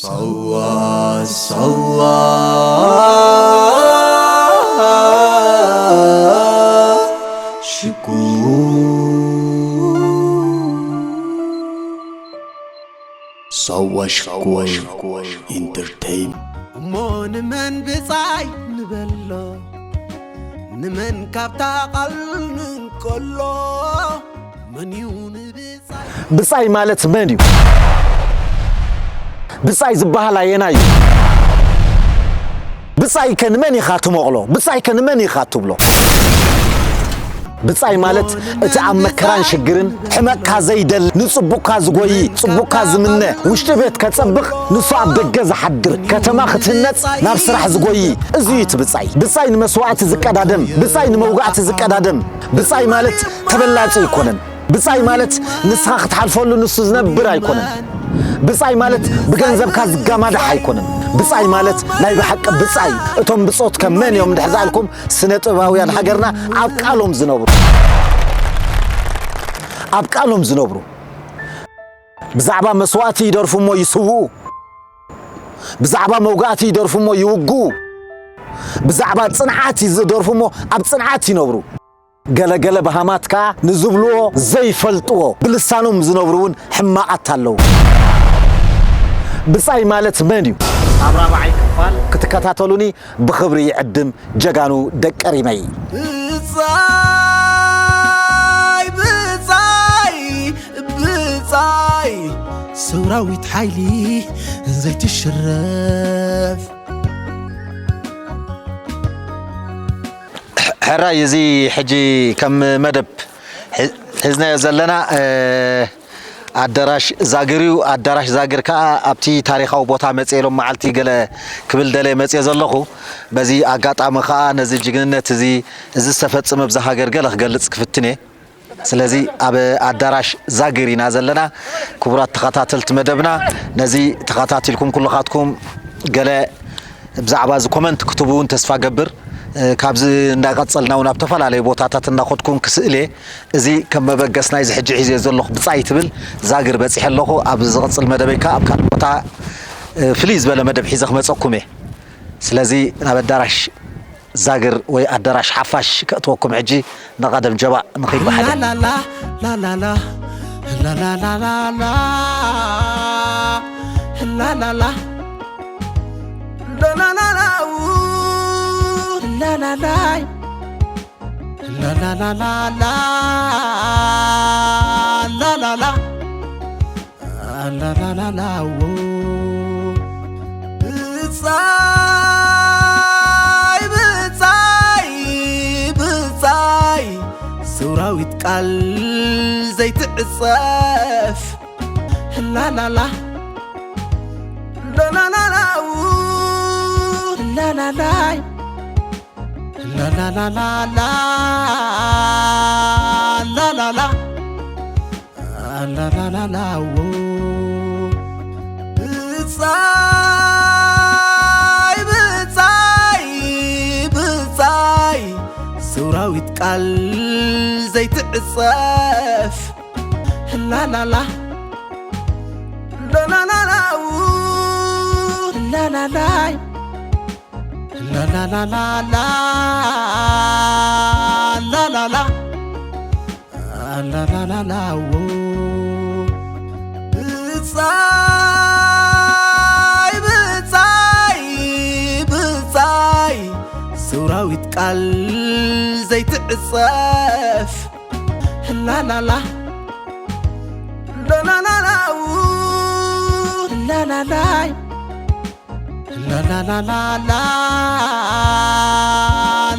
ሳዋ ሳዋ ሽኮር ሳዋ ሽኮር ኢንተርቴይን። እሞ ንመን ብጻይ ንበሎ? ንመን ካብታ ቓል ንንቀሎ? መን እዩ ንብጻይ? ብጻይ ማለት መን እዩ? ብጻይ ዝበሃል ኣየናይ እዩ? ብጻይከ ንመን ኢኻ ትመቕሎ? ብጻይከ ንመን ኢኻ ትብሎ? ብጻይ ማለት እቲ ኣብ መከራን ሽግርን ሕመቕካ ዘይደሊ፣ ንጽቡቕካ ዝጎዪ፣ ጽቡቕካ ዝምነ፣ ውሽጢ ቤት ከጸብቕ፣ ንሱ ኣብ ደገ ዝሓድር፣ ከተማ ክትህነጽ ናብ ስራሕ ዝጎዪ፣ እዚ እዩ እቲ ብጻይ። ብጻይ ንመስዋእቲ ዝቀዳደም፣ ብጻይ ንመውጋእቲ ዝቀዳደም። ብጻይ ማለት ተበላጺ ኣይኮነን። ብጻይ ማለት ንስኻ ክትሓልፈሉ ንሱ ዝነብር ኣይኮነን። ብጻይ ማለት ብገንዘብካ ዝጋማዳሕ ኣይኮነን። ብጻይ ማለት ናይ ብሓቂ ብጻይ፣ እቶም ብጾትከ መን እዮም እንድሕር ዝኣልኩም፣ ስነ ጥበባውያን ሃገርና ኣብ ቃሎም ዝነብሩ፣ ኣብ ቃሎም ዝነብሩ፣ ብዛዕባ መስዋእቲ ይደርፉ እሞ ይስውኡ፣ ብዛዕባ መውጋእቲ ይደርፉ እሞ ይውግኡ፣ ብዛዕባ ጽንዓት ይደርፉ እሞ ኣብ ጽንዓት ይነብሩ። ገለገለ በሃማት ከኣ ንዝብልዎ ዘይፈልጥዎ፣ ብልሳኖም ዝነብሩ እውን ሕማቓት ኣለዉ። ብጻይ ማለት መን እዩ? ኣብ ራብዓይ ክፋል ክትከታተሉኒ ብኽብሪ ይዕድም፣ ጀጋኑ ደቂ ሪመይ። ብጻይ፣ ብጻይ፣ ብጻይ፣ ሰውራዊት ሓይሊ ዘይትሽረፍ። ሕራይ፣ እዚ ሕጂ ከም መደብ ሒ-፣ ሒዝናዮ ዘለና፣ እ፣ ኣዳራሽ ዛግር እዩ። ኣዳራሽ ዛግር ከኣ ኣብቲ ታሪኻዊ ቦታ መጽየ፣ ሎም መዓልቲ ገለ ክብል ደልየ መጽየ ዘለኹ። በዚ ኣጋጣሚ ከኣ ነዚ ጅግንነት እዚ፣ እዚ ዝተፈጸመ ብዛ ሃገር ገለ ክገልጽ ክፍትን እየ። ስለዚ ኣብ ኣዳራሽ ዛግር ኢና ዘለና። ክቡራት ተኸታተልቲ መደብና፣ ነዚ ተኸታቲልኩም ኩልኻትኩም ገለ ብዛዕባ እዚ ኮመንት ክትህቡ እውን ተስፋ ገብር። እ፣ ካብዚ እንዳቐጸልና እውን ኣብ ዝተፈላለዩ ቦታታት እናኸድኩን ክስእል እየ። እዚ ከም መበገስ ናይዚ ሕጂ ሒዘ ዘለኹ ብጻይ ትብል ዛግር በጺሐ ኣለኹ። ኣብ ዝቕጽል መደበይ ከኣ ኣብ ካልእ ቦታ፣ እ፣ ፍልይ ዝበለ መደብ ሒዘ ክመጸኩም እየ። ስለዚ ናብ ኣዳራሽ ዛግር ወይ ኣዳራሽ ሓፋሽ ከእትወኩም ሕጂ ንቐደም ጀባእ ንኺድ ብሓደ። ላላላ፣ ላላላ፣ ላላላላላ፣ ላላላ፣ ላላላላ፣ ኡ፣ ላላላይ፣ ላላላላላ፣ ላላላ። ኣላላላላዎ ብጻይ፣ ብጻይ፣ ብጻይ፣ ሰውራዊት ቃል ዘይትዕጸፍ። ላላላ፣ ላላላላው፣ ላላላይ። ላላላላላ፣ ላላላ፣ ላላላላዎ። ብጻይ፣ ብጻይ፣ ብጻይ፣ ሰውራዊት ቃል ዘይትዕጸፍ። ላላላ፣ ላላላላው፣ ላላላይ። ላላላላላ፣ ላላላ፣ ላላላላዎ። ብጻይ፣ ብጻይ፣ ብጻይ፣ ሰውራዊት ቃል ዘይትዕጸፍ። ላላላ፣ ላላላላው፣ ላላላይ። ላላላላላ፣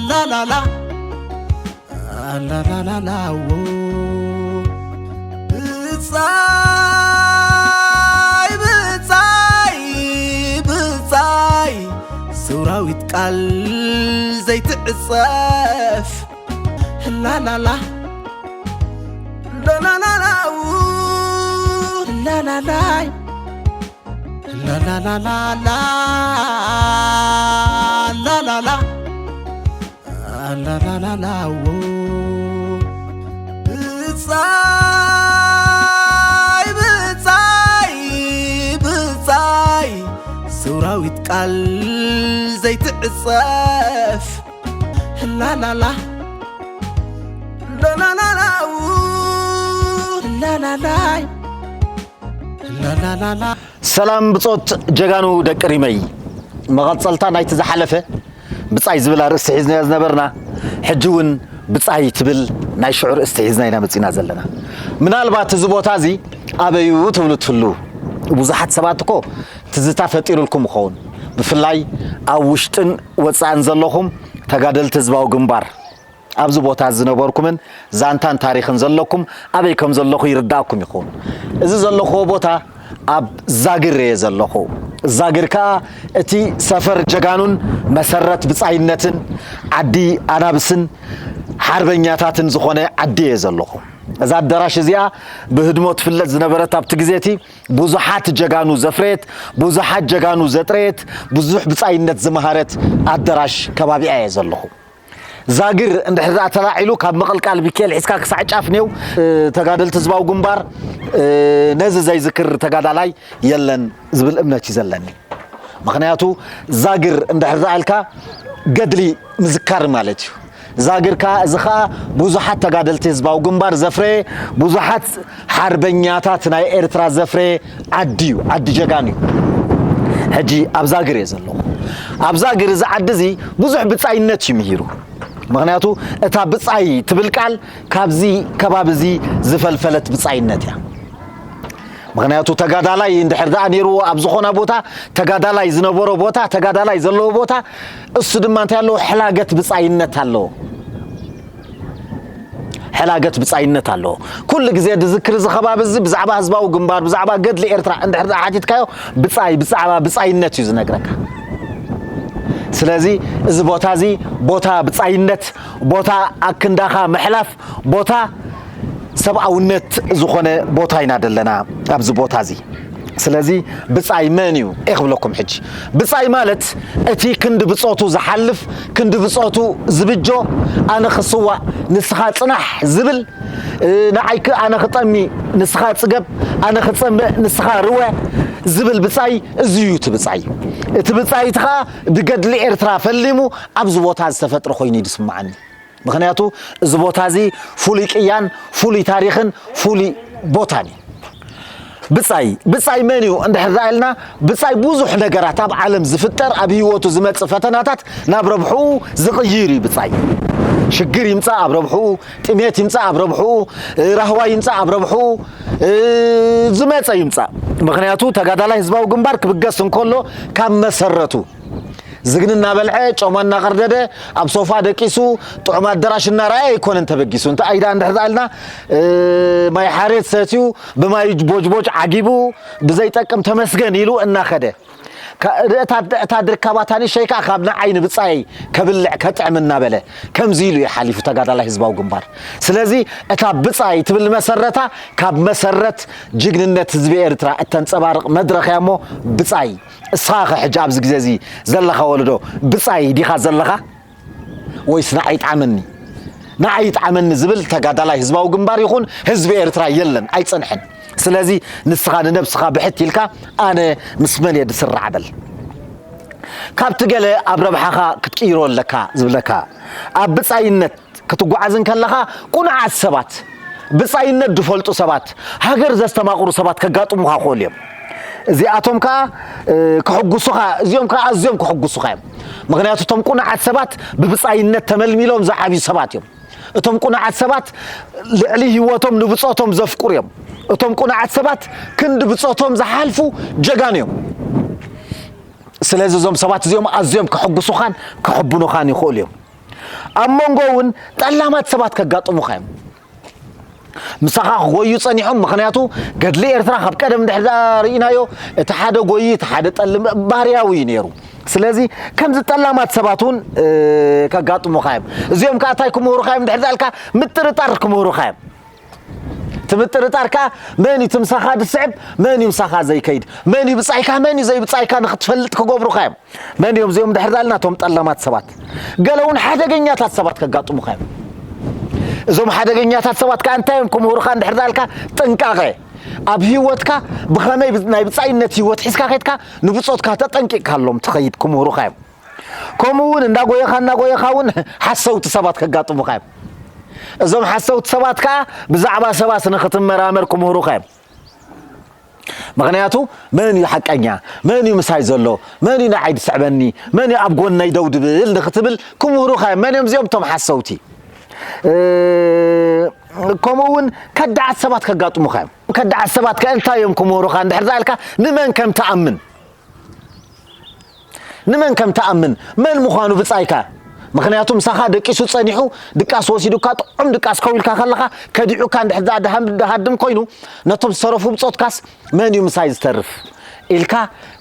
ላላላ፣ ላላላላዎ። ብጻይ፣ ብጻይ፣ ብጻይ፣ ሰውራዊት ቃል ዘይትዕጸፍ። ላላላ፣ ላላላላው፣ ላላላይ። ላላላላላ፣ ላላላ፣ ላላላላዎ። ብጻይ፣ ብጻይ፣ ብጻይ፣ ራዊት ቃል ዘይትዕጸፍ ላላላ ላላላላው ላላላይ ላላላላ። ሰላም ብጾት ጀጋኑ ደቂ ሪመይ። መቐጸልታ ናይቲ ዝሓለፈ ብጻይ ዝብል ኣርእስቲ ሒዝናዮ ዝነበርና፣ ሕጂ እውን ብጻይ ትብል ናይ ሽዑ ርእስቲ ሒዝና ኢና መጺና ዘለና። ምናልባት እዚ ቦታ እዚ ኣበይ እዩ ትብሉ ትህልዉ። ብዙሓት ሰባት እኮ ትዝታ ፈጢሩልኩም ይኸውን። ብፍላይ ኣብ ውሽጥን ወጻእን ዘለኹም ተጋደልቲ ህዝባዊ ግንባር፣ ኣብዚ ቦታ ዝነበርኩምን ዛንታን ታሪኽን ዘለኩም ኣበይ ከም ዘለኹ ይርዳእኩም ይኸውን። እዚ ዘለኹዎ ቦታ ኣብ ዛግር እየ ዘለኹ። ዛግር ከኣ እቲ ሰፈር ጀጋኑን መሰረት ብጻይነትን ዓዲ ኣናብስን ሓርበኛታትን ዝኾነ ዓዲ እየ ዘለኹ። እዛ ኣዳራሽ እዚኣ ብህድሞ ትፍለጥ ዝነበረት ኣብቲ ግዜ እቲ ብዙሓት ጀጋኑ ዘፍረየት፣ ብዙሓት ጀጋኑ ዘጥረየት፣ ብዙሕ ብጻይነት ዝመሃረት ኣዳራሽ ከባቢኣ እየ ዘለኹ። ዛግር እንድሕር ደኣ ተላዒሉ ካብ ምቕልቃል ሚካኤል ሒዝካ ክሳዕ ጫፍ ኔው፣ እ፣ ተጋደልቲ ህዝባዊ ግንባር፣ እ፣ ነዚ ዘይዝክር ተጋዳላይ የለን ዝብል እምነት እዩ ዘለኒ። ምኽንያቱ ዛግር እንድሕር ደኣ ኢልካ ገድሊ ምዝካር ማለት እዩ። ዛግር ከኣ፣ እዚ ኸኣ ብዙሓት ተጋደልቲ ህዝባዊ ግንባር ዘፍረየ፣ ብዙሓት ሓርበኛታት ናይ ኤርትራ ዘፍረየ ዓዲ እዩ፣ ዓዲ ጀጋኑ እዩ። ሕጂ ኣብ ዛግር እየ ዘለኹ። ኣብ ዛግር እዚ ዓዲ እዚ ብዙሕ ብጻይነት እዩ ምሂሩ። ምኽንያቱ እታ ብጻይ ትብል ቃል ካብዚ ከባቢ እዚ ዝፈልፈለት ብጻይነት እያ። ምኽንያቱ ተጋዳላይ እንድሕር ደኣ ነይርዎ ኣብ ዝኾነ ቦታ፣ ተጋዳላይ ዝነበሮ ቦታ፣ ተጋዳላይ ዘለዎ ቦታ፣ እሱ ድማ እንታይ ኣለዎ? ሕላገት ብጻይነት ኣለዎ። ሕላገት ብጻይነት ኣለዎ። ኩሉ ግዜ ዝዝክር እዚ ከባቢ እዚ ብዛዕባ ህዝባዊ ግንባር፣ ብዛዕባ ገድሊ ኤርትራ እንድሕር ደኣ ሓቲትካዮ፣ ብጻይ፣ ብዛዕባ ብጻይነት እዩ ዝነግረካ። ስለዚ እዚ ቦታ እዚ ቦታ ብጻይነት፣ ቦታ ኣክንዳኻ ምሕላፍ፣ ቦታ ሰብኣውነት ዝኾነ ቦታ ኢና ዘለና ኣብዚ ቦታ እዚ። ስለዚ ብጻይ መን እዩ? እየ ክብለኩም ሕጂ። ብጻይ ማለት እቲ ክንዲ ብጾቱ ዝሓልፍ፣ ክንዲ ብጾቱ ዝብጆ፣ ኣነ ክስዋእ ንስኻ ጽናሕ ዝብል፣ እ፣ ንዓይ ክ-፣ ኣነ ክጠሚ ንስኻ ጽገብ፣ ኣነ ክጸምእ ንስኻ ርወ ዝብል ብጻይ፣ እዚ እዩ እቲ ብጻይ። እቲ ብጻይ እቲ ኸኣ ብገድሊ ኤርትራ ፈሊሙ ኣብዚ ቦታ ዝተፈጥረ ኮይኑ እዩ ዝስምዓኒ። ምኽንያቱ እዚ ቦታ እዚ ፍሉይ ቅያን፣ ፍሉይ ታሪኽን፣ ፍሉይ ቦታን እዩ። ብጻይ፣ ብጻይ መን እዩ እንድሕር ደኣ ኢልና፣ ብጻይ ብዙሕ ነገራት ኣብ ዓለም ዝፍጠር፣ ኣብ ህይወቱ ዝመጽእ ፈተናታት ናብ ረብሕኡ ዝቕይር እዩ ብጻይ። ሽግር ይምጻእ ኣብ ረብሕኡ፣ ጥሜት ይምጻእ ኣብ ረብሕኡ፣ ራህዋ ይምጻእ ኣብ ረብሕኡ፣ ዝመጸ ይምጻእ። ምኽንያቱ ተጋዳላይ ህዝባዊ ግንባር ክብገስ እንከሎ ካብ መሰረቱ ዝግኒ እናበልዐ፣ ጮማ እናቐርደደ፣ ኣብ ሶፋ ደቂሱ፣ ጥዑም ኣዳራሽ እናረኣየ ኣይኮነን ተበጊሱ። እንታይ ኢዳ እንድሕር ደኣ ኢልና፣ እ፣ ማይ ሓሬት ሰትዩ፣ ብማይ ቦጅቦጅ ዓጊቡ፣ ብዘይጠቅም ተመስገን ኢሉ እናኸደ። ከ-፣ እታ፣ እታ ድርካባታ ንእሸይ ከኣ ካብ ንዓይ ንብጻየይ ከብልዕ ከጥዕም እናበለ፣ ከምዚ ኢሉ እዩ ሓሊፉ ተጋዳላይ ህዝባዊ ግንባር። ስለዚ እታ ብጻይ ትብል መሰረታ፣ ካብ መሰረት ጅግንነት ህዝቢ ኤርትራ እተንጸባርቕ መድረኽ እያ እሞ፣ ብጻይ እስኻ ኸ ሕጂ ኣብዚ ግዜ እዚ ዘለኻ ወለዶ ብጻይ ዲኻ ዘለኻ? ወይስ ንዓይ ይጥዓመኒ? ንዓይ ይጥዓመኒ ዝብል ተጋዳላይ ህዝባዊ ግንባር ይኹን ህዝቢ ኤርትራ የለን፣ ኣይጸንሐን። ስለዚ ንስኻ ንነብስኻ ብሕት ኢልካ ኣነ ምስ መን እየ ዝስራዕ በል። ካብቲ ገለ ኣብ ረብሓኻ ክትቅይሮ ኣለካ ዝብለካ። ኣብ ብጻይነት ክትጓዓዝ እንከለኻ፣ ቁኑዓት ሰባት፣ ብጻይነት ዝፈልጡ ሰባት፣ ሃገር ዘስተማቕሩ ሰባት ከጋጥሙኻ ይኽእሉ እዮም። እዚኣቶም ከኣ፣ እ፣ ከሕጉሱኻ፣ እዚኦም ከኣ ኣዝዮም ከሕጉሱኻ እዮም። ምኽንያቱ እቶም ቁኑዓት ሰባት ብብጻይነት ተመልሚሎም ዝዓብዩ ሰባት እዮም። እቶም ቁኑዓት ሰባት ልዕሊ ህይወቶም ንብጾቶም ዘፍቅሩ እዮም። እቶም ቁኑዓት ሰባት ክንዲ ብጾቶም ዝሓልፉ ጀጋኑ እዮም። ስለዚ እዞም ሰባት እዚኦም ኣዝዮም ከሕጉሱኻን ከሕብኑኻን ይኽእሉ እዮም። ኣብ መንጎ እውን ጠላማት ሰባት ከጋጥሙኻ እዮም። ምሳኻ ክጎዩ ጸኒሖም፣ ምኽንያቱ ገድሊ ኤርትራ ካብ ቀደም እንድሕር ደኣ ርኢናዮ፣ እቲ ሓደ ጎዪ፣ እቲ ሓደ ጠልም ባህርያዊ እዩ ነይሩ። ስለዚ ከምዚ ጠላማት ሰባት እውን፣ እ፣ ከጋጥሙኻ እዮም። እዚኦም ከኣ እንታይ ክምህሩኻ እዮም እንድሕር ደኣ ኢልካ፣ ምጥርጣር ክምህሩኻ እዮም። እቲ ምጥርጣር ከኣ መን እዩ እቲ ምሳኻ ዝስዕብ፣ መን እዩ ምሳኻ ዘይከይድ፣ መን እዩ ብጻይካ፣ መን እዩ ዘይብጻይካ ንኽትፈልጥ ክገብሩኻ እዮም። መን እዮም እዚኦም ድሕር ዳልና? እቶም ጠላማት ሰባት። ገለ እውን ሓደገኛታት ሰባት ከጋጥሙኻ እዮም። እዞም ሓደገኛታት ሰባት ከኣ እንታይ እዮም ክምህሩኻ እንድሕር ዳልካ? ጥንቃቐ። ኣብ ህይወትካ ብኸመይ ብ- ናይ ብጻይነት ህይወት ሒዝካ ከድካ ንብጾትካ ተጠንቂቕካሎም ትኸይድ ክምህሩኻ እዮም። ከምኡ እውን እንዳጎየኻ እንዳጎየኻ እውን ሓሰውቲ ሰባት ከጋጥሙኻ እዮም። እዞም ሓሰውቲ ሰባት ከዓ ብዛዕባ ሰባት ንኽትመራመር ክምህሩኻ እዮም። ምኽንያቱ መን እዩ ሓቀኛ፣ መን እዩ ምሳይ ዘሎ፣ መን እዩ ንዓይ ዝስዕበኒ፣ መን እዩ ኣብ ጎነይ ደው ድብል ንኽትብል ክምህሩኻ እዮም። መን እዮም እዚኦም እቶም ሓሰውቲ? ከምኡ እውን ከዳዓት ሰባት ከጋጥሙኻ እዮም። ከዳዓት ሰባት ከ እንታይ እዮም ክምህሩኻ እንድሕር ዛልካ ንመን ከም ትኣምን ንመን ከም ትኣምን መን ምዃኑ ብጻይካ። ምኽንያቱ ምሳኻ ደቂሱ ጸኒሑ ድቃስ ወሲዱካ ጥዑም ድቃስ ከው ኢልካ ከለኻ ከዲዑካ እንድሕር ደሃድም ኮይኑ ነቶም ዝተረፉ ብጾትካስ መን እዩ ምሳይ ዝተርፍ ኢልካ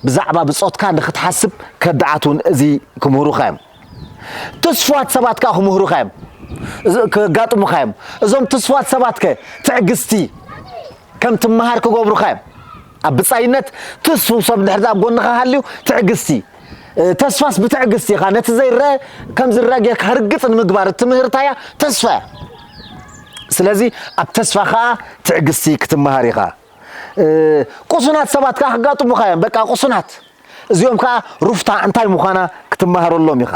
ብዛዕባ ብጾትካ ንኽትሓስብ ከዳዓት እውን እዚ ክምህሩኻ እዮም። ትስፉዋት ሰባት ከኣ ክምህሩኻ እዮም። እዚ ከጋጥሙኻ እዮም። እዞም ትስፉዋት ሰባት ከ ትዕግስቲ ከም ትመሃር ክገብሩኻ እዮም። ኣብ ብጻይነት ትስፉው ሰብ እንድሕር ኣብ ጎንኻ ሃልዩ ትዕግስቲ ተስፋስ ብትዕግስቲ ኢኻ ነቲ ዘይረአ ከም ዝረአ ጌርካ ርግጽ ንምግባር እትምህርታያ ተስፋ እያ። ስለዚ ኣብ ተስፋ ኸኣ ትዕግስቲ ክትመሃር ኢኻ። ቁሱናት ሰባት ከኣ ክጋጥሙኻ እዮም። በቃ ቁሱናት እዚኦም ከኣ ሩፍታ እንታይ ምዃና ክትመሃረሎም ኢኻ።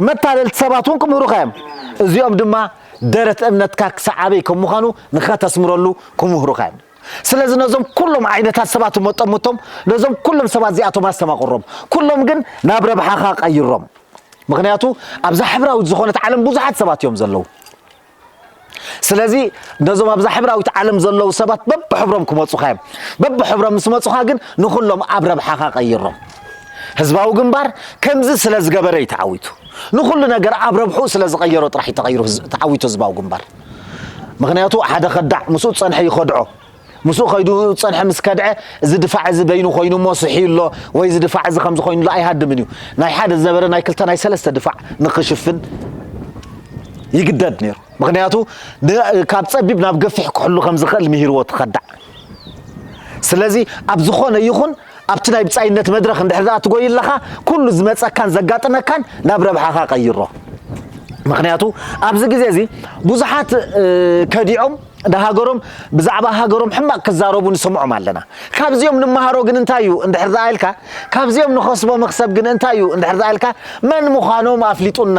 መታለልቲ ሰባት እውን ክምህሩኻ እዮም። እዚኦም ድማ ደረት እምነትካ ክሳዕ ኣበይ ከም ምዃኑ ንኸተስምረሉ ክምህሩኻ እዮም። ስለዚ ነዞም ኩሎም ዓይነታት ሰባት እሞ ጠምቶም፣ ነዞም ኩሎም ሰባት እዚኣቶም ኣስተማቕሮም። ኩሎም ግን ናብ ረብሓኻ ቀይሮም። ምኽንያቱ ኣብዛ ሕብራዊት ዝኾነት ዓለም ብዙሓት ሰባት እዮም ዘለዉ። ስለዚ ነዞም ኣብዛ ሕብራዊት ዓለም ዘለዉ ሰባት በብሕብሮም ክመፁኻ እዮም። በብሕብሮም ምስ መፁኻ ግን ንኹሎም ኣብ ረብሓኻ ቀይሮም። ህዝባዊ ግንባር ከምዚ ስለ ዝገበረ እዩ ተዓዊቱ። ንኹሉ ነገር ኣብ ረብሑ ስለ ዝቐየሮ ጥራሕ እዩ ተቐይሩ ህዝ- ተዓዊቱ ህዝባዊ ግንባር። ምኽንያቱ ሓደ ከዳዕ ምስኡ ዝፀንሐ ይኸድዖ። ምስኡ ከይዱ ዝፀንሐ ምስ ከድዐ እዚ ድፋዕ እዚ በይኑ ኮይኑ እሞ ስሕዩ ኣሎ ወይ እዚ ድፋዕ እዚ ከምዚ ኮይኑ ኣሎ ኣይሃድምን እዩ። ናይ ሓደ ዝነበረ ናይ ክልተ ናይ ሰለስተ ድፋዕ ንክሽፍን ይግደድ ነይሩ። ምኽንያቱ ን- ካብ ጸቢብ ናብ ገፊሕ ክሕሉ ከም ዝኽእል ምሂርዎ ትኸዳዕ። ስለዚ ኣብ ዝኾነ ይኹን ኣብቲ ናይ ብጻይነት መድረኽ እንድሕር ደኣ ትጎይ ኣለኻ ኩሉ ዝመጸካን ዘጋጥመካን ናብ ረብሓኻ ቀይሮ። ምኽንያቱ ኣብዚ ግዜ እዚ ብዙሓት እ፣ ከዲዖም ንሃገሮም ብዛዕባ ሃገሮም ሕማቕ ክዛረቡ ንሰምዖም ኣለና። ካብዚኦም ንመሃሮ ግን እንታይ እዩ እንድሕር ደኣ ኢልካ ካብዚኦም ንኸስቦ መኽሰብ ግን እንታይ እዩ እንድሕር ደኣ ኢልካ መን ምዃኖም ኣፍሊጡና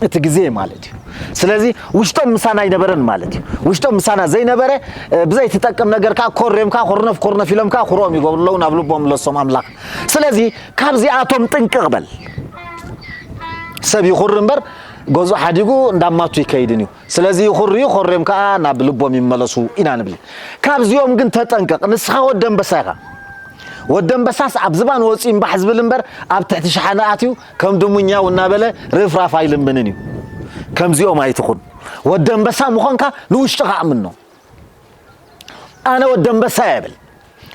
እቲ ግዜ ማለት እዩ። ስለዚ ውሽጦም ምሳና ኣይነበረን ማለት እዩ። ውሽጦም ምሳና ዘይነበረ እ፣ ብዘይትጠቅም ነገር ከዓ ኮርዮም ከዓ ኮርነፍ ኮርነፍ ኢሎም ከዓ ኩርኦም ይገብሩ ኣለዉ ናብ ልቦም ለሶም ኣምላኽ። ስለዚ ካብዚኣቶም ጥንቅቕ በል። ሰብ ይኹሪ እምበር ገዝኡ ሓዲጉ እንዳማቱ ይከይድን እዩ። ስለዚ ይኹሪ እዩ ኮርዮም ከዓ ናብ ልቦም ይመለሱ ኢና ንብል። ካብዚኦም ግን ተጠንቀቕ። ንስኻ ወዲ ኣንበሳ ኢኻ። ወዲ ኣንበሳስ ኣብ ዝባን ወፂኡ እምባሕ ዝብል እምበር ኣብ ትሕቲ ሸሓነ ኣትዩ ከም ድሙኛው እናበለ ርፍራፍ ኣይልምንን እዩ። ከምዚኦም ኣይትኹን። ወዲ ኣንበሳ ምዃንካ ንውሽጥኻ ኣምኖ። ኣነ ወዲ ኣንበሳ እየ ብል።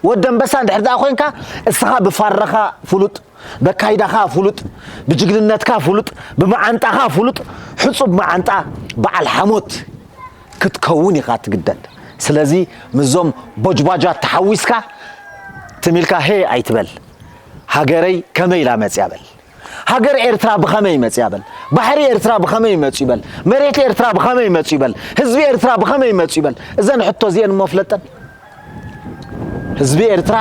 ወዲ ኣንበሳ እንድሕር ደኣ ኮይንካ እስኻ ብፋረኻ ፍሉጥ፣ በካይዳኻ ፍሉጥ፣ ብጅግንነትካ ፍሉጥ፣ ብመዓንጣኻ ፍሉጥ፣ ሕጹብ መዓንጣ በዓል ሓሞት ክትከውን ኢኻ ትግደድ። ስለዚ ምስዞም ቦጅባጃት ተሓዊስካ ትም ኢልካ ሄ ኣይትበል። ሃገረይ ከመይ ኢላ መጽያ በል። ሃገር ኤርትራ ብኸመይ መጽያ በል። ባሕሪ ኤርትራ ብኸመይ መጽዩ በል። መሬት ኤርትራ ብኸመይ መጽዩ በል። ህዝቢ ኤርትራ ብኸመይ መጽዩ በል። እዘን ሕቶ እዚአን እሞ ፍለጠን። ህዝቢ ኤርትራ፣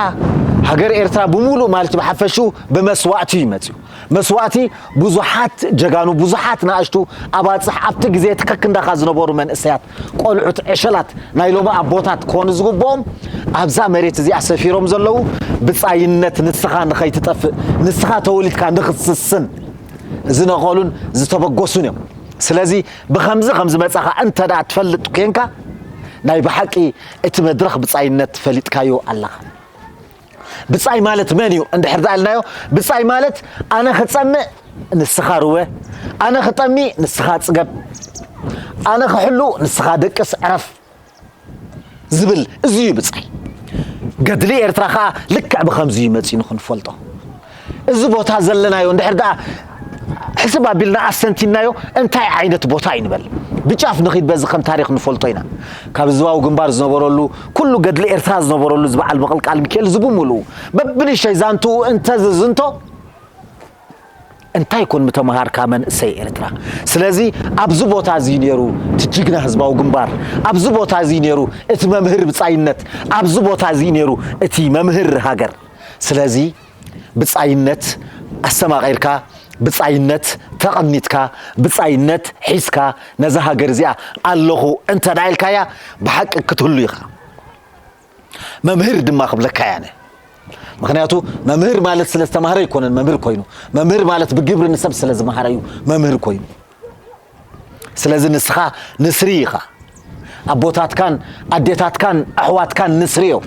ሃገር ኤርትራ ብምሉእ ማለት ብሓፈሽኡ ብመስዋእቲ እዩ መጽዩ። መስዋእቲ ብዙሓት ጀጋኑ፣ ብዙሓት ንኣሽቱ ኣባጽሕ ኣብቲ ግዜ ትከክ እንዳኻ ዝነበሩ መንእሰያት፣ ቆልዑት፣ ዕሸላት ናይ ሎሚ ኣቦታት ክኾኑ ዝግብኦም ኣብዛ መሬት እዚኣ ሰፊሮም ዘለዉ ብጻይነት ንስኻ ንኸይትጠፍእ፣ ንስኻ ተወሊድካ ንኽትስስን ዝነቐሉን ዝተበገሱን እዮም። ስለዚ ብኸምዚ ከም ዝመጻኻ እንተ ደኣ ትፈልጥ ኴንካ ናይ ብሓቂ እቲ መድረኽ ብጻይነት ፈሊጥካዮ ኣለኻ። ብጻይ ማለት መን እዩ እንድሕር ደኣ ኢልናዮ፣ ብጻይ ማለት ኣነ ክጸምእ ንስኻ ርወ፣ ኣነ ክጠሚ ንስኻ ጽገብ፣ ኣነ ክሕሉ ንስኻ ደቅስ ዕረፍ ዝብል እዚ እዩ ብጻይ። ገድሊ ኤርትራ ከኣ ልክዕ ብኸምዚ እዩ መጺኡ ንኽንፈልጦ። እዚ ቦታ ዘለናዮ እንድሕር ደኣ ሕስብ ኣቢልና ኣስተንቲናዮ እንታይ ዓይነት ቦታ እዩ ንበል። ብጫፍ ንኺድ በዚ ከም ታሪኽ ንፈልጦ ኢና። ካብ ህዝባዊ ግንባር ዝነበረሉ ኩሉ ገድሊ ኤርትራ ዝነበረሉ እዚ በዓል ምቕልቃል ሚካኤል እዚ ብምሉኡ በብንእሽተይ ዛንትኡ እንተ ዝዝንቶ እንታይ ኮን ምተምሃርካ መንእሰይ ኤርትራ? ስለዚ ኣብዚ ቦታ እዚ ነይሩ እቲ ጅግና ህዝባዊ ግንባር፣ ኣብዚ ቦታ እዚ ነይሩ እቲ መምህር ብጻይነት፣ ኣብዚ ቦታ እዚ ነይሩ እቲ መምህር ሃገር። ስለዚ ብጻይነት ኣስተማቒርካ፣ ብጻይነት ተቐኒትካ፣ ብጻይነት ሒዝካ ነዛ ሃገር እዚኣ ኣለኹ እንተ ደኣ ኢልካያ ብሓቂ ክትህሉ ኢኻ። መምህር ድማ ክብለካ እየ ኣነ። ምኽንያቱ መምህር ማለት ስለ ዝተማህረ ኣይኮነን መምህር ኮይኑ። መምህር ማለት ብግብሪ ንሰብ ስለ ዝመሃረ እዩ መምህር ኮይኑ። ስለዚ ንስኻ ንስሪ ኢኻ። ኣቦታትካን ኣዴታትካን ኣሕዋትካን ንስሪ እዮም።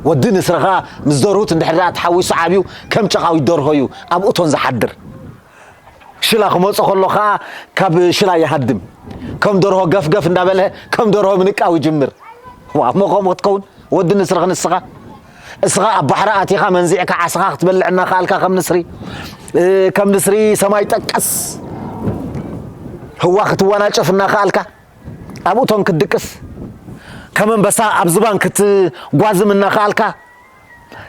ወዲ ንስርኻ ምስ ደርሁት እንድሕር ደኣ ተሓዊሱ ዓብዩ ከም ጨቓዊት ደርሆ እዩ ኣብ እቶን ዝሓድር። ሽላ ክመጾ ከሎ ኸኣ ካብ ሽላ ይሃድም። ከም ደርሆ ገፍገፍ እንዳበለ ከም ደርሆ ምንቃው ይጅምር። ዋ፣ እሞ ከምኡ ክትከውን ወዲ ንስርኺ ንስኻ? እስኻ ኣብ ባሕሪ ኣቲኻ መንዚዕካ ዓስኻ ክትበልዕ እናኸኣልካ ከም ንስሪ፣ እ፣ ከም ንስሪ ሰማይ ጠቀስ ህዋ ክትወናጨፍ እናኸኣልካ፣ ኣብ እቶን ክትድቅስ፣ ከም ኣንበሳ ኣብ ዝባን ክትጓዝም እናኸኣልካ፣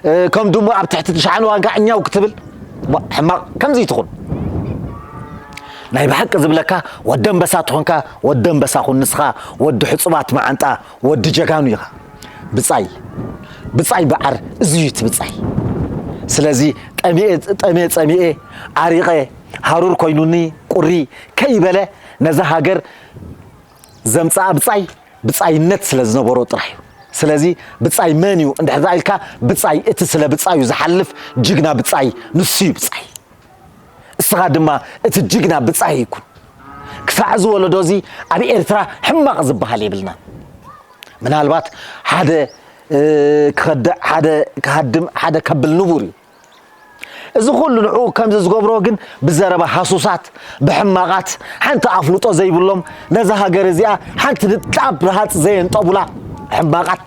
እ፣ ከም ድሙ ኣብ ትሕቲ ትሽዓን ዋንካ ዕኛው ክትብል፣ ዋ፣ ሕማቕ ከምዚ ትኹን። ናይ ብሓቂ ዝብለካ ወዲ ኣንበሳ ትኾንካ፣ ወዲ ኣንበሳ ኩን ንስኻ፣ ወዲ ሕጹባት መዓንጣ፣ ወዲ ጀጋኑ ኢኻ። ብጻይ፣ ብጻይ በዓር እዚ እዩ እቲ ብጻይ። ስለዚ ጠሚኤ፣ ጠሚኤ፣ ጸሚኤ፣ ዓሪቐ፣ ሃሩር ኮይኑኒ፣ ቁሪ ከይበለ ነዛ ሃገር ዘምጽኣ ብጻይ፣ ብጻይነት ስለ ዝነበሮ ጥራሕ እዩ። ስለዚ ብጻይ መን እዩ እንድሕር ደኣ ኢልካ፣ ብጻይ እቲ ስለ ብጻዩ ዝሓልፍ ጅግና ብጻይ ንሱ እዩ ብጻይ። እስኻ ድማ እቲ ጅግና ብጻይ ይኩን። ክሳዕ እዚ ወለዶ እዚ ኣብ ኤርትራ ሕማቕ ዝበሃል የብልናን። ምናልባት ሓደ፣ እ፣ ክኸድዕ፣ ሓደ ክሃድም፣ ሓደ ከብል ንቡር እዩ። እዚ ኩሉ ንዕኡ ከምዚ ዝገብሮ ግን ብዘረባ ሃሱሳት፣ ብሕማቓት፣ ሓንቲ ኣፍልጦ ዘይብሎም፣ ነዛ ሃገር እዚኣ ሓንቲ ንጣብ ረሃጽ ዘየንጠቡላ ሕማቓት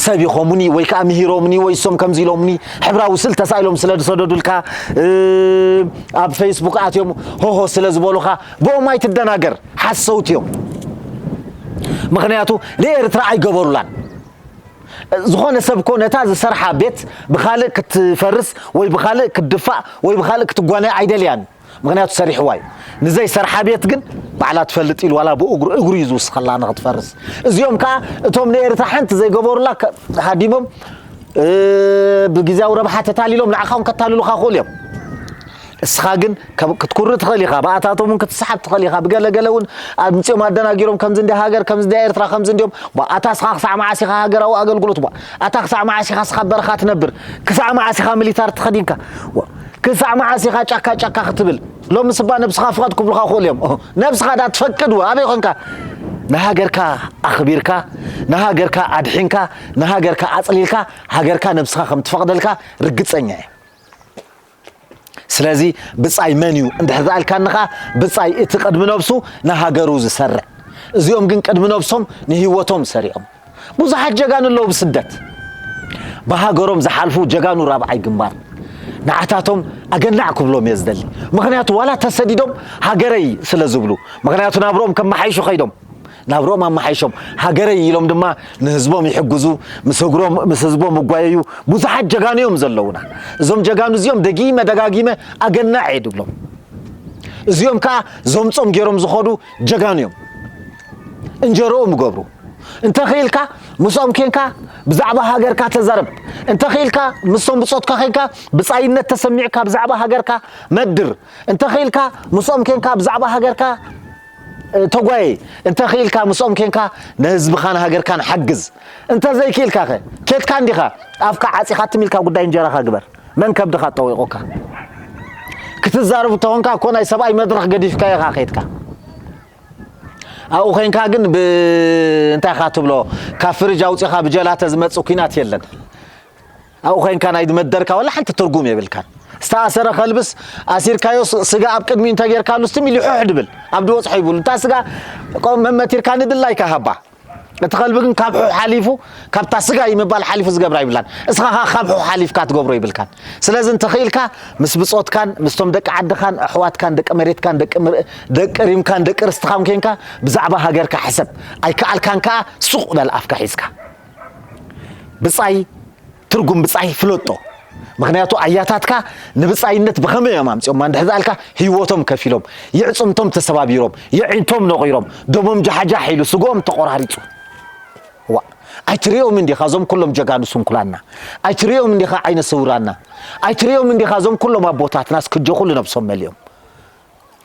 ሰብ ኢኾሙኒ ወይ ከኣ ምሂሮምኒ ወይ እሶም ከምዚ ኢሎምኒ ሕብራዊ ስእል ተሳኢሎም ስለ ዝሰደዱልካ፣ እ፣ ኣብ ፌስቡክ ኣትዮም ሆሆ ስለ ዝበሉኻ ብኦም ኣይትደናገር። ሓሰውቲ እዮም። ምኽንያቱ ንኤርትራ ኣይገበሩላን። ዝኾነ ሰብ እኮ ነታ ዝሰርሓ ቤት ብኻልእ ክትፈርስ ወይ ብኻልእ ክትድፋእ ወይ ብኻልእ ክትጓነ ኣይደልያን። ምኽንያቱ ሰሪሕዋ እዩ። ንዘይሰርሓ ቤት ግን ባዕላ ትፈልጥ ኢሉ ዋላ ብእግሩ፣ እግሩ እዩ ዝውስኸላ ንኽትፈርስ። እዚኦም ከኣ እቶም ንኤርትራ ሓንቲ ዘይገበሩላ ከ-፣ ሃዲሞም፣ እ፣ ብግዜያዊ ረብሓ ተታሊሎም ንዓኻ እውን ከታልሉኻ ይኽእሉ እዮም። እስኻ ግን ከ-፣ ክትኩሪ ትኽእል ኢኻ፣ ብኣታቶም እውን ክትሰሓብ ትኽእል ኢኻ፣ ብገለገለ እውን ኣምጺኦም ኣደናጊሮም ከምዚ እንዲ ሃገር፣ ከምዚ እንዲ ኤርትራ፣ ከምዚ እንዲኦም። ቧ፣ ኣታ እስኻ ክሳዕ መዓስ ኢኻ ሃገራዊ ኣገልግሎት? ቧ፣ ኣታ ክሳዕ መዓስ ኢኻ እስኻ በረኻ ትነብር? ክሳዕ መዓስ ኢኻ ሚሊታር ተኸዲንካ? ዋ፣ ክሳዕ መዓስ ኢኻ ጫካ ጫካ ክትብል? ሎምስ እባ ነብስኻ ፍቐድ ክብሉኻ ይኽእሉ እዮም። ኦ፣ ነብስኻ ዳ ትፈቅድ? ዋ፣ ኣበይ ኾንካ? ንሃገርካ ኣኽቢርካ፣ ንሃገርካ ኣድሒንካ፣ ንሃገርካ ኣጽሊልካ፣ ሃገርካ ነብስኻ ከም ትፈቕደልካ ርግጸኛ እየ። ስለዚ ብጻይ መን እዩ እንድሕር ዝኣልካኒ ኸኣ፣ ብጻይ እቲ ቅድሚ ነብሱ ንሃገሩ ዝሰርዕ። እዚኦም ግን ቅድሚ ነብሶም ንህይወቶም ሰሪዖም። ብዙሓት ጀጋኑ ኣለዉ ብስደት። ብሃገሮም ዝሓልፉ ጀጋኑ ራብዓይ ግንባር። ንዓታቶም ኣገናዕ ክብሎም እየ ዝደሊ። ምኽንያቱ ዋላ ተሰዲዶም ሃገረይ ስለ ዝብሉ። ምኽንያቱ ናብርኦም ከመሓይሹ ከይዶም። ናብርኦም ኣመሓይሾም ሃገረይ ኢሎም ድማ ንህዝቦም ይሕግዙ፣ ምስ ህግሮም፣ ምስ ህዝቦም ይጓየዩ። ብዙሓት ጀጋኑ እዮም ዘለዉና። እዞም ጀጋኑ እዚኦም ደጊመ ደጋጊመ ኣገናዕ እየ ድብሎም። እዚኦም ከኣ ዘምጾም ገይሮም ዝኸዱ ጀጋኑ እዮም። እንጀርኦም ይገብሩ። እንተ ኽኢልካ ምስኦም ኬንካ ብዛዕባ ሃገርካ ተዛረብ። እንተ ኽኢልካ ምስቶም ብጾትካ ኬንካ ብጻይነት ተሰሚዕካ ብዛዕባ ሃገርካ መድር። እንተ ኽኢልካ ምስኦም ኬንካ ብዛዕባ ሃገርካ፣ እ፣ ተጓየ። እንተ ኽኢልካ ምስኦም ኬንካ ንህዝብኻን ሃገርካን ሓግዝ። እንተ ዘይክኢልካ ኸ ኬድካ እንዲኻ ኣፍካ ዓጺኻ ትም ኢልካ ጉዳይ እንጀራኻ ግበር። መን ከብድኻ ጠዊቑካ? ክትዛረብ እንተኾንካ እኮ ናይ ሰብኣይ መድረኽ ገዲፍካ ኢኻ ኸይድካ። ኣብኡ ኾይንካ ግን ብ-፣ እንታይ ኢኻ ትብሎ? ካብ ፍርጅ ኣውጺኻ ብጀላተ ዝመጽእ ኲናት የለን። ኣብኡ ኾይንካ ናይ መደርካ ዋላ ሓንቲ ትርጉም የብልካን። ዝተኣሰረ ከልብስ ኣሲርካዮ ስ-፣ ስጋ ኣብ ቅድሚኡ እንተጌርካሉ ስቲም ኢሉ ሑሕ ድብል። ኣብ ድበጽሖ ይብሉ። እታ ስጋ ቆ-፣ መመቲርካ ንድላይካ ሃባ። እቲ ከልቢ ግን ካብ ሑሕ ሓሊፉ፣ ካብታ ስጋ ይምባል ሓሊፉ ዝገብራ ይብላን። እስኻ ኸኣ ካብ ሑሕ ሓሊፍካ ትገብሮ ይብልካን። ስለዚ እንተኽኢልካ ምስ ብጾትካን፣ ምስቶም ደቂ ዓድኻን፣ ኣሕዋትካን፣ ደቂ መሬትካን፣ ደቂ ምር-፣ ደቂ ሪምካን፣ ደቂ ርስትኻን ኬንካ ብዛዕባ ሃገርካ ሕሰብ። ኣይከኣልካን ከኣ ሱቕ በል ኣፍካ ሒዝካ። ብጻይ ትርጉም ብጻይ ፍለጦ። ምኽንያቱ ኣያታትካ ንብጻይነት ብኸመይ እዮም ኣምጺኦማ እንድሕር ዝኣልካ፣ ህይወቶም ከፊሎም፣ የዕጽምቶም ተሰባቢሮም፣ የዒንቶም ነቒሮም፣ ደሞም ጃሕጃሕ ኢሉ፣ ስግኦም ተቖራሪጹ። ዋ፣ ኣይትርእዮም እንዲኻ እዞም ኩሎም ጀጋኑ ስንኩላና? ኣይትርእዮም እንዲኻ ዓይነ ስውራና? ኣይትርእዮም እንዲኻ እዞም ኩሎም ኣቦታትናስ ክጀኹሉ ነብሶም መሊኦም?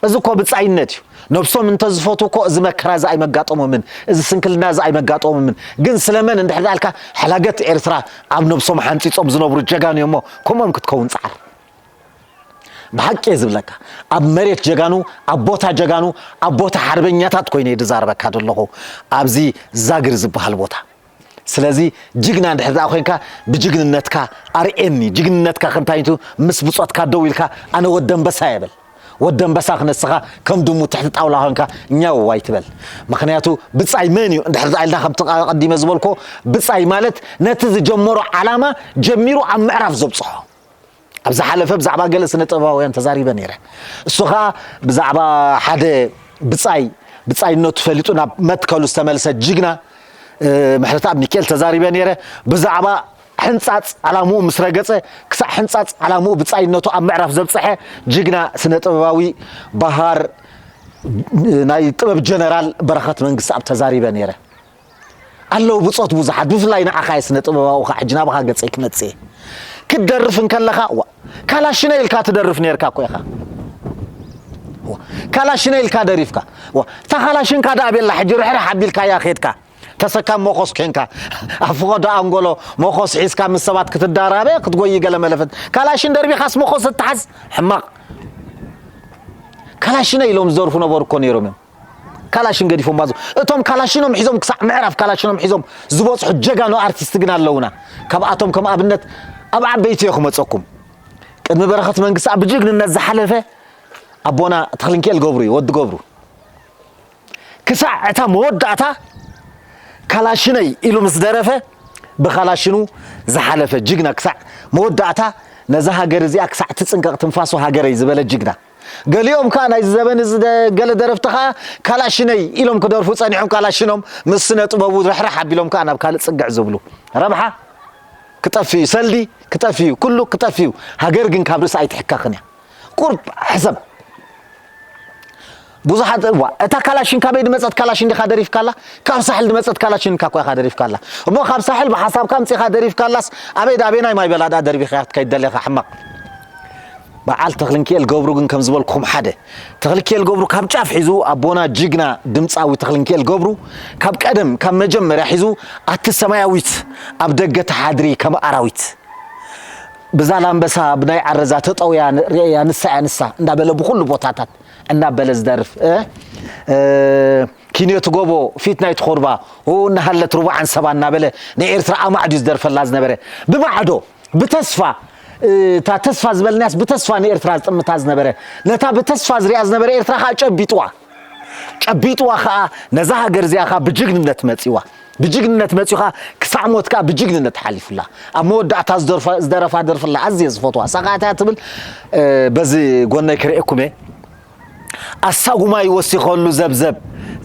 እዚ እኮ ብጻይነት እዩ። ነብሶም እንተዝፈቱ እኮ እዚ መከራ እዚ ኣይመጋጠሞምን፣ እዚ ስንክልና እዚ ኣይመጋጠሞምን። ግን ስለመን እንድሕር ዳልካ፣ ሕላገት ኤርትራ ኣብ ነብሶም ሓንጺጾም ዝነብሩ ጀጋኑ እዮም እሞ፣ ከምኦም ክትከውን ጻዓር። ብሓቂ እየ ዝብለካ፣ ኣብ መሬት ጀጋኑ፣ ኣብ ቦታ ጀጋኑ፣ ኣብ ቦታ ሓርበኛታት ኮይነ እየ ዝዛረበካ ዘለኹ፣ ኣብዚ ዛግር ዝበሃል ቦታ። ስለዚ ጅግና እንድሕር ደኣ ኮይንካ፣ ብጅግንነትካ ኣርእየኒ። ጅግንነትካ ክንታይቱ ምስ ብጾትካ ደው ኢልካ፣ ኣነ ወዲ ኣንበሳ እየ በል። ወዲ ኣንበሳ ክነስኻ ከም ድሙ ትሕቲ ጣውላ ኮንካ ኛው ኣይትበል። ምኽንያቱ ብጻይ መን እዩ እንድሕር ደኣ ኢልና፣ ከምቲ ኣቐዲመ ዝበልኮ፣ ብጻይ ማለት ነቲ ዝጀመሮ ዓላማ ጀሚሩ ኣብ ምዕራፍ ዘብጽሖ። ኣብ ዝሓለፈ ብዛዕባ ገለ ስነ ጥበባውያን ተዛሪበ ነይረ። እሱ ኸኣ ብዛዕባ ሓደ ብጻይ፣ ብጻይነቱ ፈሊጡ ናብ መትከሉ ዝተመልሰ ጅግና፣ እ፣ ምሕረተኣብ ሚካኤል ተዛሪበ ነይረ። ብዛዕባ ሕንጻጽ ዓላምኡ ምስ ረገጸ፣ ክሳዕ ሕንጻጽ ዓላምኡ ብጻይነቱ ኣብ ምዕራፍ ዘብጽሐ ጅግና ስነ ጥበባዊ በሃር፣ ናይ ጥበብ ጀነራል በረኸት መንግስትኣብ ተዛሪበ ነይረ። ኣለዉ ብጾት ብዙሓት፣ ብፍላይ ንዓኻ እየ ስነ ጥበባዊ፣ ኸዓ ሕጂ ናባኻ ገጸይ ክመጽእ እየ። ክትደርፍ እንከለኻ፣ ዋ፣ ካላሽነ ኢልካ ትደርፍ ነይርካ እኮ ኢኻ። ዋ፣ ካላሽነ ኢልካ ደሪፍካ። ዋ፣ እታ ካላሽንካ ደኣ ቤላ ሕጂ ርሕርሕ ኣቢልካያ ኸድካ። ተሰካም መኾስ ኬንካ፣ ኣብ ፍቐዶ ኣንጎሎ መኾስ ሒዝካ ምስ ሰባት ክትዳራበ፣ ክትጎዪ ገለ መለፈት። ካላሽን ደርቢኻስ መኾስ እትሓዝ ሕማቕ። ካላሽነ ኢሎም ዝደርፉ ነበሩ እኮ ነይሮም እዮም። ካላሽን ገዲፎም ባዙ። እቶም ካላሽኖም ሒዞም ክሳዕ ምዕራፍ ካላሽኖም ሒዞም ዝበጽሑ ጀጋኑ ኣርቲስት ግን ኣለዉና። ካብኣቶም ከም ኣብነት ኣብ ዓበይቲ እየ ክመጸኩም። ቅድሚ በረኸት መንግስትኣብ ብጅግንነት ዝሓለፈ ኣቦና ተኽልንኪኤል ገብሩ እዩ፣ ወዲ ገብሩ። ክሳዕ እታ መወዳእታ ካላሽነይ ኢሉ ምስ ደረፈ፣ ብካላሽኑ ዝሓለፈ ጅግና፣ ክሳዕ መወዳእታ ነዛ ሃገር እዚኣ ክሳዕ ትጽንቀቕ ትንፋሱ ሃገረይ ዝበለ ጅግና። ገሊኦም ከኣ ናይዚ ዘበን እዚ ደ-፣ ገለ ደረፍቲ ከኣ ካላሽነይ ኢሎም ክደርፉ ጸኒሖም፣ ካላሽኖም ምስ ስነ ጥበቡ ርሕራሕ ኣቢሎም ከኣ ናብ ካልእ ጽግዕ ዝብሉ። ረብሓ ክጠፍእ እዩ፣ ሰልዲ ክጠፍእ እዩ፣ ኩሉ ክጠፍእ እዩ። ሃገር ግን ካብ ርእሲ ኣይትሕከኽን እያ። ቁርብ ሕሰብ። ብዙሓት፣ እዋ፣ እታ ካላሽን ካበይ ድመጸት ካላሽን ዲኻ ደሪፍካላ? ካብ ሳሕል ድመጸት ካላሽን እኳ ኢኻ ደሪፍካላ። እሞ ካብ ሳሕል ብሓሳብካ ኣምጺኻ ደሪፍካላስ፣ ኣበይ ዳ-፣ ኣበየናይ ማይ በላ ደኣ ደርቢኻያ ክትከይድ ደሊኻ ሕማቕ? በዓል ተኽልንኪኤል ገብሩ ግን ከም ዝበልኩኹም ሓደ። ተኽልንኪኤል ገብሩ ካብ ጫፍ ሒዙ፣ ኣቦና ጅግና ድምጻዊ ተኽልንኪኤል ገብሩ ካብ ቀደም፣ ካብ መጀመርያ ሒዙ ኣቲ ሰማያዊት ኣብ ደገ ተሓድሪ ከም ኣራዊት። ብዛላምበሳ ብናይ ዓረዛ ተጠውያ ን-፣ ርእያ ንሳ እያ ንሳ እንዳበለ ብኹሉ ቦታታት እናበለ ዝደርፍ፣ እ፣ እ፣ ኪንዮት ጎቦ ፊት ናይቲ ኹርባ፣ ኡ እናሃለት ሩባ ዓንሰባ እናበለ ንኤርትራ ኣማዕድዩ ዝደርፈላ ዝነበረ። ብማዕዶ፣ ብተስፋ፣ እ፣ እታ ተስፋ ዝበልናያስ ብተስፋ ንኤርትራ ዝጥምታ ዝነበረ። ነታ ብተስፋ ዝሪኣ ዝነበረ ኤርትራ ኸኣ ጨቢጥዋ። ጨቢጥዋ ኸኣ ነዛ ሃገር እዚኣ ኸኣ ብጅግንነት መጺዋ። ብጅግንነት መጺኡ ኸኣ ክሳዕ ሞት ከኣ ብጅግንነት ሓሊፉላ። ኣብ መወዳእታ ዝደርፋ-፣ ዝደረፋ ደርፊ ኣላ ኣዝየ ዝፈትዋ። እሳ ኸኣ እንታይ እያ ትብል? እ፣ በዚ ጎነይ ክርእየኩም እየ። ኣሳጉማይ ወሲኸሉ ዘብዘብ፣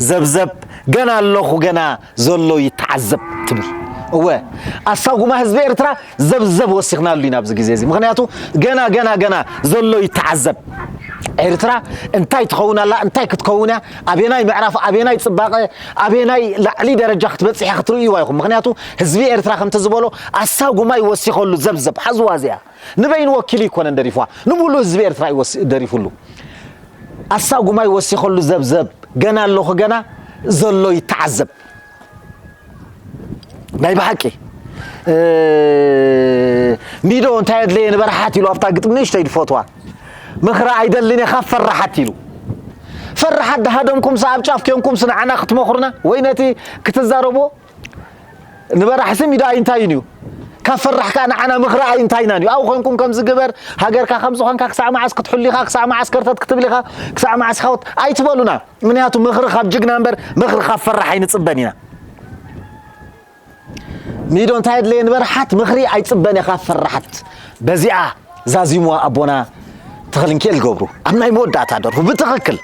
ዘብዘብ፣ ገና ኣለኹ ገና ዘሎ ይተዓዘብ ትብል። እወ፣ ኣሳጉማ ህዝቢ ኤርትራ ዘብዘብ ወሲኽናሉ ኢና ኣብዚ ግዜ እዚ። ምኽንያቱ ገና፣ ገና፣ ገና ዘሎ ይተዓዘብ። ኤርትራ እንታይ ትኸውን ኣላ፣ እንታይ ክትከውን እያ፣ ኣበየናይ ምዕራፍ፣ ኣበየናይ ጽባቐ፣ ኣበየናይ ላዕሊ ደረጃ ክትበጽሕ እያ ክትርእይዋ ኢኹም። ምኽንያቱ ህዝቢ ኤርትራ ከምቲ ዝበሎ ኣሳጉማይ ወሲኸሉ ዘብዘብ፣ ሓዝዋ እዚኣ። ንበይኑ ወኪሉ ኣይኮነን ደሪፍዋ፣ ንምሉእ ህዝቢ ኤርትራ እዩ ወሲ-፣ ደሪፍሉ። ኣሳጉማይ ወሲኸሉ ዘብዘብ፣ ገና ኣለኹ ገና ዘሎ ይተዓዘብ። ናይ ብሓቂ፣ እ፣ ሚዶ እንታይ ኣድለየ ንበርሓት ኢሉ ኣብታ ግጥሚ ንእሽተይ ድፈትዋ። ምኽሪ ኣይደልን እየ ካብ ፈራሓት ኢሉ። ፈራሓት ድሃደምኩምስ ኣብ ጫፍ ኬንኩምስ ንዓና ክትመኽሩና ወይ ነቲ ክትዛረብዎ ንበራሕሲ ሚዶ ኣይንታይን እዩ። ካብ ፈራሕ ከኣ ንዓና ምኽሪ ኣይንታይናን እዩ። ኣብኡ ኮንኩም ከምዚ ግበር፣ ሃገርካ ከምዚ ኾንካ፣ ክሳዕ መዓስ ክትሕሉ ኢኻ፣ ክሳዕ መዓስ ከርተት ክትብል ኢኻ፣ ክሳዕ መዓስ ኢኻ ወት-፣ ኣይትበሉና። ምኽንያቱ ምኽሪ ካብ ጅግና እምበር ምኽሪ ካብ ፈራሕ ኣይንጽበን ኢና። ሚዶ እንታይ የድለየ ንበርሓት ምኽሪ ኣይጽበን እየ ካብ ፈራሓት። በዚኣ ዛዚምዋ ኣቦና ተኽልንኪኤል ገብሩ ኣብ ናይ መወዳእታ ደርፉ ብትኽክል።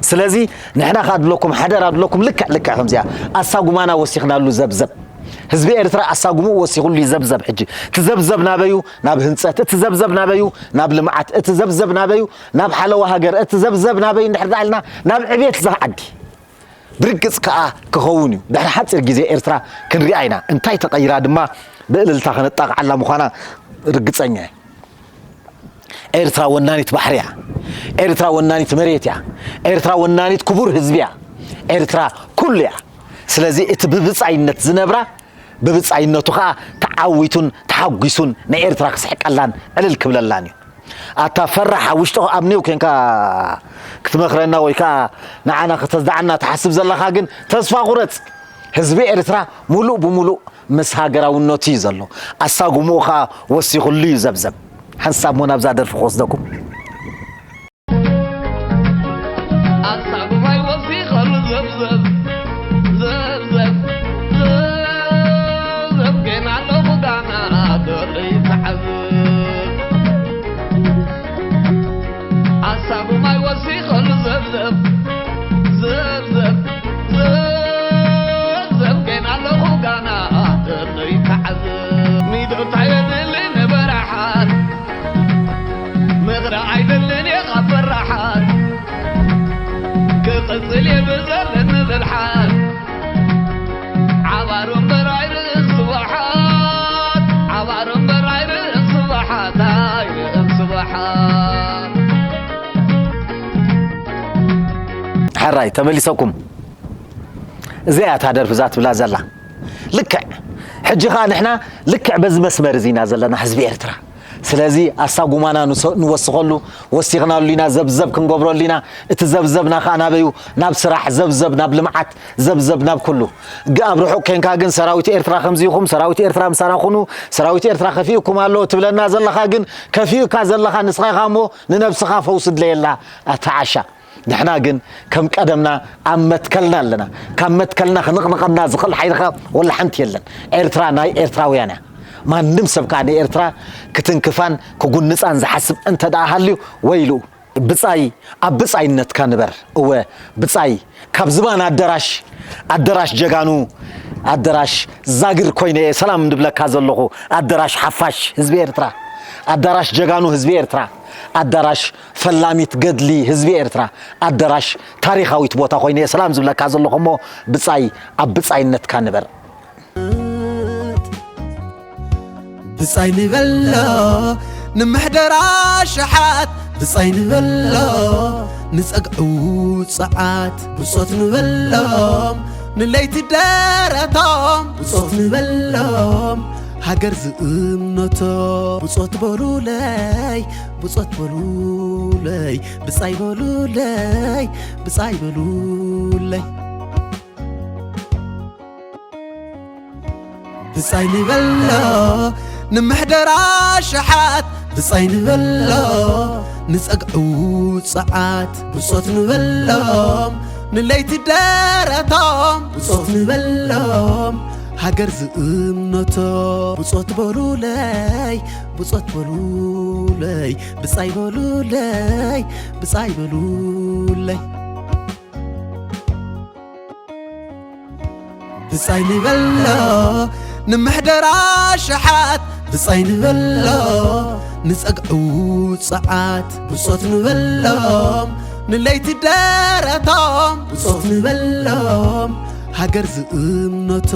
ስለዚ ንሕና ከኣ ድለኩም ሓደራ ድለኩም ልክዕ ልክዕ ከምዚኣ ኣሳጉማና ወሲኽናሉ ዘብዘብ። ህዝቢ ኤርትራ ኣሳጉምኡ ወሲኹሉ እዩ ዘብዘብ። ሕጂ እቲ ዘብዘብ ናበዩ? ናብ ህንጸት። እቲ ዘብዘብ ናበዩ? ናብ ልምዓት። እቲ ዘብዘብ ናበዩ? ናብ ሓለዋ ሃገር። እቲ ዘብዘብ ናበዩ እንድሕር ደኣ ኢልና ናብ ዕብየት እዛ ዓዲ ብርግጽ ከኣ ክኸውን እዩ። ድሕሪ ሓጺር ግዜ ኤርትራ ክንሪኣ ኢና። እንታይ ተቐይራ ድማ ብእልልታ ከነጣቕዓላ ምዃና ርግጸኛ እየ። ኤርትራ ወናኒት ባሕሪ እያ። ኤርትራ ወናኒት መሬት እያ። ኤርትራ ወናኒት ክቡር ህዝቢ እያ። ኤርትራ ኩሉ እያ። ስለዚ እቲ ብብጻይነት ዝነብራ ብብጻይነቱ ከኣ ተዓዊቱን ተሓጒሱን ንኤርትራ ክስሕቀላን ዕልል ክብለላን እዩ። ኣታ ፈራሕ ኣብ ውሽጢ ኣብ ኒው ኮንካ ክትመኽረና ወይ ከኣ ንዓና ከተዝደዓና ትሓስብ ዘለኻ ግን ተስፋ ቁረጽ። ህዝቢ ኤርትራ ሙሉእ ብሙሉእ ምስ ሃገራውነቱ እዩ ዘሎ። ኣሳጉምኡ ከኣ ወሲኹሉ እዩ ዘብዘብ። ሓንሳብ እሞ ናብዛ ደርፊ ክወስደኩም። ኣሳጉማይ ወሲኸሉ ዘብዘብ፣ ዘብዘብ፣ ዘብዘብ፣ ገና ኣለኹ ጋና ደርይ ተዓዝብ። ኣሳጉማይ ወሲኸሉ ዘብዘብ፣ ዘብዘብ፣ ዘብዘብ፣ ገና ኣለኹ ጋና ደርይ ተዓዝብ። ሚዶታ የድሊ ንበረሓት ምኽሪ ኣይደልን እየ ካብ ፈራሓት፣ ክቕጽል እየ ብዘለኒ ብልሓት። ዓባር እምበር ኣይርእን ስብሓት፣ ዓባር እምበር ኣይርእን ስብሓት፣ ኣይርእን ስብሓት። ሕራይ ተመሊሰኩም። እዚኣ እያ እታ ደርፊ እዛ ትብላ ዘላ። ልክዕ ሕጂ ኸኣ ንሕና ልክዕ በዚ መስመር እዚ ኢና ዘለና ህዝቢ ኤርትራ። ስለዚ ኣሳጉማና ንወስኸሉ፣ ወሲኽናሉ ኢና፣ ዘብዘብ ክንገብረሉ ኢና። እቲ ዘብዘብና ኸኣ ናበዩ? ናብ ስራሕ ዘብዘብ፣ ናብ ልምዓት ዘብዘብ፣ ናብ ኩሉ። ግ ኣብ ርሑቕ ኬንካ ግን ሰራዊት ኤርትራ ከምዚ ኢኹም፣ ሰራዊት ኤርትራ ምሳና ኩኑ፣ ሰራዊት ኤርትራ ከፊኡኩም ኣሎ ትብለና ዘለኻ ግን ከፊኡካ ዘለኻ ንስኻ ኢኻ እሞ ንነብስኻ ፈውሲ ድለየላ ኣታ ዓሻ። ንሕና ግን ከም ቀደምና ኣብ መትከልና ኣለና። ካብ መትከልና ክንቕንቐና ዝኽእል ሓይሊ ኸኣ ወላ ሓንቲ የለን። ኤርትራ ናይ ኤርትራውያን እያ። ማንም ሰብ ከኣ ንኤርትራ ክትንክፋን ክጉንጻን ዝሓስብ እንተ ደኣ ሃልዩ ወይልኡ። ብጻይ ኣብ ብጻይነትካ ንበር። እወ ብጻይ ካብ ዝባን ኣደራሽ ኣደራሽ ጀጋኑ ኣደራሽ ዛግር ኮይነ እየ ሰላም እንድብለካ ዘለኹ። ኣደራሽ ሓፋሽ ህዝቢ ኤርትራ ኣደራሽ ጀጋኑ ህዝቢ ኤርትራ ኣደራሽ ፈላሚት ገድሊ ህዝቢ ኤርትራ ኣደራሽ ታሪኻዊት ቦታ ኮይነ እየ ሰላም ዝብለካ ዘለኹ እሞ ብጻይ ኣብ ብጻይነትካ ንበር። ብጻይ ንበሎ ንምሕደራ ሸሓት ብጻይ ንበሎ ንጸግዑ ጸዓት ብጾት ንበሎም ንለይቲ ደረቶም ብጾት ንበሎም ሃገር ዝእምነቶ ብጾት በሉለይ ብጾት በሉለይ ብጻይ በሉለይ ብጻይ በሉለይ ብጻይ ንበሎ ንምሕደራ ሸሓት ብጻይ ንበሎ ንጸግዑ ጸዓት ብጾት ንበሎም ንለይቲ ደረቶም ብጾት ንበሎም ሃገር ዝእምነቶ ብጾት በሉለይ ብጾት በሉለይ ብጻይ በሉለይ ብጻይ በሉለይ ብጻይ ንበሎ ንምሕደራ ሸሓት ብጻይ ንበሎ ንጸግዑ ጸዓት ብጾት ንበሎም ንለይቲ ደረቶም ብጾት ንበሎም ሃገር ዝእምነቶ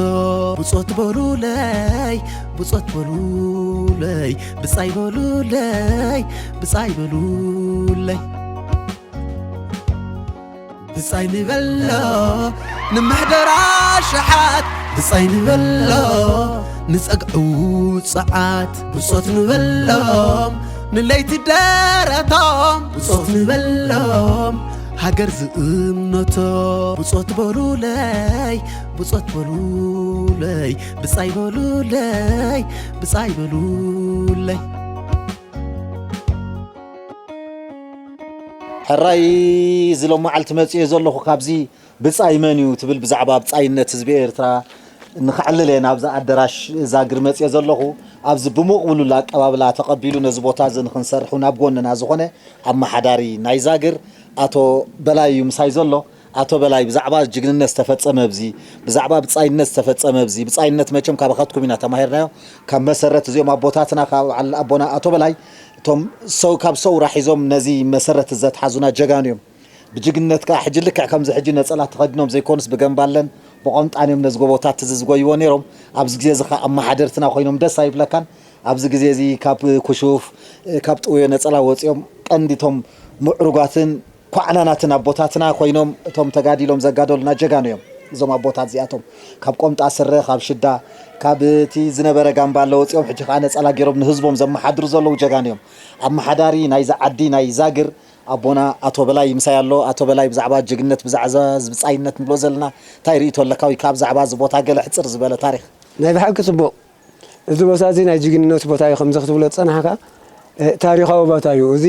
ብጾት በሉለይ ብጾት በሉለይ ብጻይ በሉለይ ብጻይ በሉለይ ብጻይ ንበሎ ንምሕደራ ሸሓት ብጻይ ንበሎ ንጸግዑ ጸዓት ብጾት ንበሎም ንለይቲ ደረቶም ብጾት ንበሎም ሃገር ዝእምነቶ ብጾት በሉለይ ብጾት በሉለይ ብጻይ በሉለይ ብጻይ በሉለይ ሕራይ እዚ ሎመዓልቲ መጺኤ ዘለኹ ካብዚ ብጻይ መን እዩ ትብል ብዛዕባ ብጻይነት ህዝቢ ኤርትራ ንኸዕልል እየ ናብዚ ኣደራሽ ዛግር መጺኤ ዘለኹ። ኣብዚ ብሙቕ ብሉል ኣቀባብላ ተቐቢሉ ነዚ ቦታ እዚ ንኽንሰርሑ ናብ ጎንና ዝኾነ ኣመሓዳሪ ናይ ዛግር ኣቶ በላይ እዩ ምሳይ ዘሎ። ኣቶ በላይ፣ ብዛዕባ ጅግንነት ዝተፈጸመ ኣብዚ፣ ብዛዕባ ብጻይነት ዝተፈጸመ ኣብዚ፣ ብጻይነት መቸም ካባኻትኩም ኢና ተማሂርናዮ። ካብ መሰረት እዚኦም ኣቦታትና፣ ካብ በዓል ኣቦና ኣቶ በላይ፣ እቶም ሰው፣ ካብ ሰውራ ሒዞም ነዚ መሰረት ዘትሓዙና ጀጋኑ እዮም። ብጅግንነት ከኣ ሕጂ ልክዕ ከምዚ ሕጂ ነጸላ ተኸዲኖም ዘይኮኑስ ብገምባለን ብቆምጣን እዮም ነዚ ጎቦታት እዚ ዝጎይዎ ነይሮም። ኣብዚ ግዜ እዚ ከኣ ኣመሓደርትና ኮይኖም ደስ ኣይብለካን? ኣብዚ ግዜ እዚ ካብ ኩሹፍ፣ ካብ ጥውዮ ነጸላ ወጺኦም ቀንዲ እቶም ምዕሩጋትን ኳዕናናትን ኣቦታትና ኮይኖም እቶም ተጋዲሎም ዘጋደሉና ጀጋኑ እዮም። እዞም ኣቦታት እዚኣቶም ካብ ቆምጣ ስረ፣ ካብ ሽዳ፣ ካብ እቲ ዝነበረ ጋምባለ ወጺኦም ሕጂ ከኣ ነጸላ ገይሮም ንህዝቦም ዘመሓድሩ ዘለዉ ጀጋኑ እዮም። ኣመሓዳሪ ናይዛ ዓዲ ናይ ዛግር ኣቦና ኣቶ በላይ ምሳይ ኣሎ። ኣቶ በላይ፣ ብዛዕባ ጅግነት፣ ብዛዕባ ብጻይነት ንብሎ ዘለና እንታይ ርእይቶ ኣለካ? ወይ ካብ ብዛዕባ እዚ ቦታ ገለ ሕጽር ዝበለ ታሪኽ? ናይ ብሓቂ ጽቡቕ። እዚ ቦታ እዚ ናይ ጅግንነት ቦታ እዩ፣ ከምዚ ክትብሎ ዝጸናሕካ፣ እ፣ ታሪኻዊ ቦታ እዩ። እዚ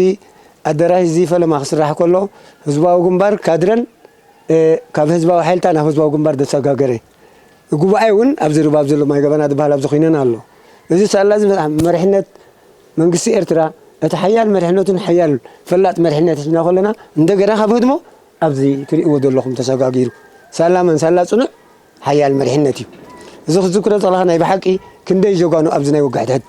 ኣደራሽ እዚ ፈለማ ክስራሕ ከሎ ህዝባዊ ግንባር ካድረን፣ እ፣ ካብ ህዝባዊ ሓይልታ ናብ ህዝባዊ ግንባር ዘሰጋገረ፣ ጉባኤ እውን ኣብዚ ርባብ ዘሎ ማይ ገበና ዝበሃል ኣብዚ ኮይነን ኣሎ። እዚ ሳላ እዚ በጣም መሪሕነት መንግስቲ ኤርትራ፣ እቲ ሓያል መሪሕነቱን ሓያል ፈላጥ መሪሕነት ሒዝና ከለና፣ እንደገና ካብ ህድሞ ኣብዚ ትርእይዎ ዘለኹም ተሰጋጊሩ፣ ሳላ መን ሳላ ጽኑዕ ሓያል መሪሕነት እዩ። እዚ ክትዝክሮ ዘለኻ ናይ ብሓቂ ክንደይ ጀጋኑ ኣብዚ ናይ ውግእ ሕድሕድ፣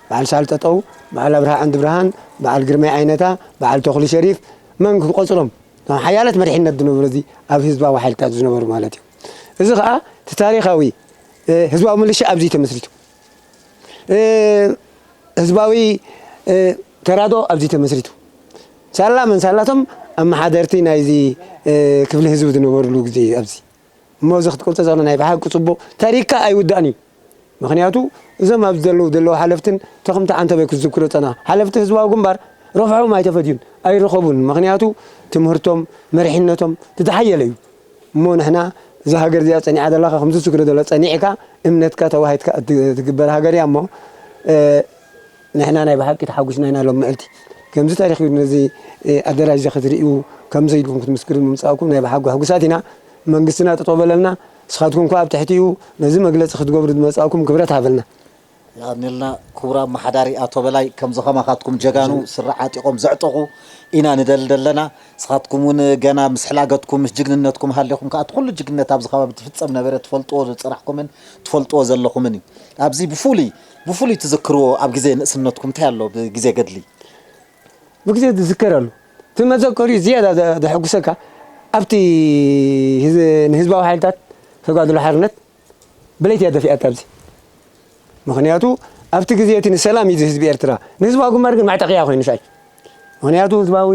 በዓል ሳል ጠጠው፣ በዓል ኣብርሃ ዓንዲ ብርሃን፣ በዓል ግርማይ ዓይነታ፣ በዓል ተኽሉ ሸሪፍ፣ መን ክቆጽሮም፣ እቶም ሓያለት መሪሕነት ዝነበሩ፣ እዚ ኣብ ህዝባዊ ሓይልታት ዝነበሩ ማለት እዩ። እዚ ኸኣ እቲ ታሪኻዊ፣ እ፣ ህዝባዊ ምልሻ ኣብዚ ተመስሪቱ። እ፣ ህዝባዊ፣ እ፣ ተራድኦ ኣብዚ ተመስሪቱ። ሳላ መን ሳላቶም ኣመሓደርቲ ናይዚ፣ እ፣ ክፍሊ ህዝቢ ዝነበሩሉ ግዜ ኣብዚ። እሞ እዚ ክትገልጾ ዘኽእሎ ናይ ብሓቂ ጽቡቕ ታሪኽካ ኣይውዳእን እዩ። ምኽንያቱ እዞም ኣብዚ ዘለዉ ዘለዉ ሓለፍትን ተኽምቲ ዓንተበይ ክትዝክሮ ጸና ሓለፍቲ ህዝባዊ ግንባር ረብሖም ኣይተፈድዩን፣ ኣይረኸቡን። ምኽንያቱ ትምህርቶም፣ መሪሕነቶም ዝተሓየለ እዩ። እሞ ንሕና እዛ ሃገር እዚኣ ጸኒዓ ዘለኻ ከምዚ ዝዝክሮ ዘሎ ጸኒዕካ እምነትካ ተዋሂድካ እት-፣ እትግበር ሃገር እያ እሞ፣ እ፣ ንሕና ናይ ብሓቂ ተሓጒስና ኢና ሎም ምዕልቲ። ከምዚ ታሪኽ እዩ ነዚ፣ እ፣ ኣደራሽ እዚ ክትርእዩ፣ ከምዚ ኢልኩም ክትምስክሩ ምምጻእኩም ናይ ብሓቂ ሕጉሳት ኢና። መንግስትና ጠጠው በለልና። ንስኻትኩም ከኣ ኣብ ትሕቲኡ ነዚ መግለጺ ክትገብሩ ዝመጻእኩም ክብረት ሃበልና። የቐንየልና ክቡር ኣመሓዳሪ ኣቶ በላይ፣ ከምዚ ከማኻትኩም ጀጋኑ ስረ ዓጢቖም ዘዕጠቑ ኢና ንደሊ ዘለና። ንስኻትኩም እውን ገና ምስ ሕላገትኩም፣ ምስ ጅግንነትኩም ሃሊኹም ከኣ እቲ ኩሉ ጅግንነት ኣብዚ ከባቢ ትፍጸም ነበረ ትፈልጥዎ ዝጸናሕኩምን ትፈልጥዎ ዘለኹምን እዩ። ኣብዚ ብፍሉይ፣ ብፍሉይ ትዝክርዎ ኣብ ግዜ ንእስነትኩም እንታይ ኣሎ ብግዜ ገድሊ? ብግዜ ዝዝከር ኣሎ። እቲ መዘከሪኡ ዝያዳ ዘ-፣ ዘሐጉሰካ ኣብቲ ህዝ-፣ ንህዝባዊ ሓይልታት ተጋድሎ ሓርነት ብለይቲ እያ ደፊኣታ ኣብዚ። ምኽንያቱ ኣብቲ ግዜ እቲ ንሰላም እዩ ህዝቢ ኤርትራ። ንህዝባዊ ግንባር ግን መዕጠቕያ ኮይኑ ሻይ። ምኽንያቱ ህዝባዊ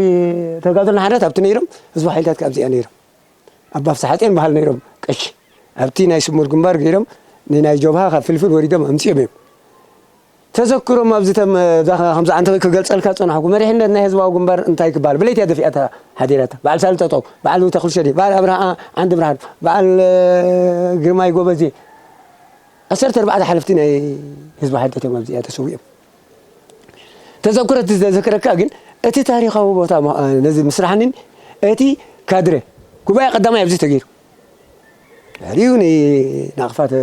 ተጋድሎ ሓርነት ኣብቲ ነይሮም፣ ህዝባዊ ሓይልታት ከኣ ኣብዚኣ ነይሮም። ኣባ ፍስሓ ጽዮን በሃል ነይሮም ቀሺ። ኣብቲ ናይ ስሙር ግንባር ገይሮም ንናይ ጀብሃ ካብ ፍልፍል ወሪዶም ኣምጺኦም እዮም። ተዘክሮም ኣብዚ ተም-፣ እዛ ከምዚ ኣንተ ክገልጸልካ ጸናሕኩ። መሪሕነት ናይ ህዝባዊ ግንባር እንታይ ክበሃል? ብለይቲ እያ ደፊኣታ ሓዲራታ። በዓል ሳልጠጠው፣ በዓል ተኽሉ ሸዴ፣ በዓል ኣብርሃ ዓንዲ ብርሃን፣ በዓል፣ እ፣ ግርማይ ጎበዜ። ዓሰርተ ኣርባዕተ ሓለፍቲ ናይ ህዝቢ ሓይልታት እዮም ኣብዚኣ ተሰዊኦም። ተዘክሮ እቲ ዘዘክረካ ግን እቲ ታሪኻዊ ቦታ ማ-፣ ነዚ ምስራሕንን እቲ ካድረ ጉባኤ ቀዳማይ ኣብዚ ተገይሩ። ድሕሪኡ ንናቕፋ ተ-፣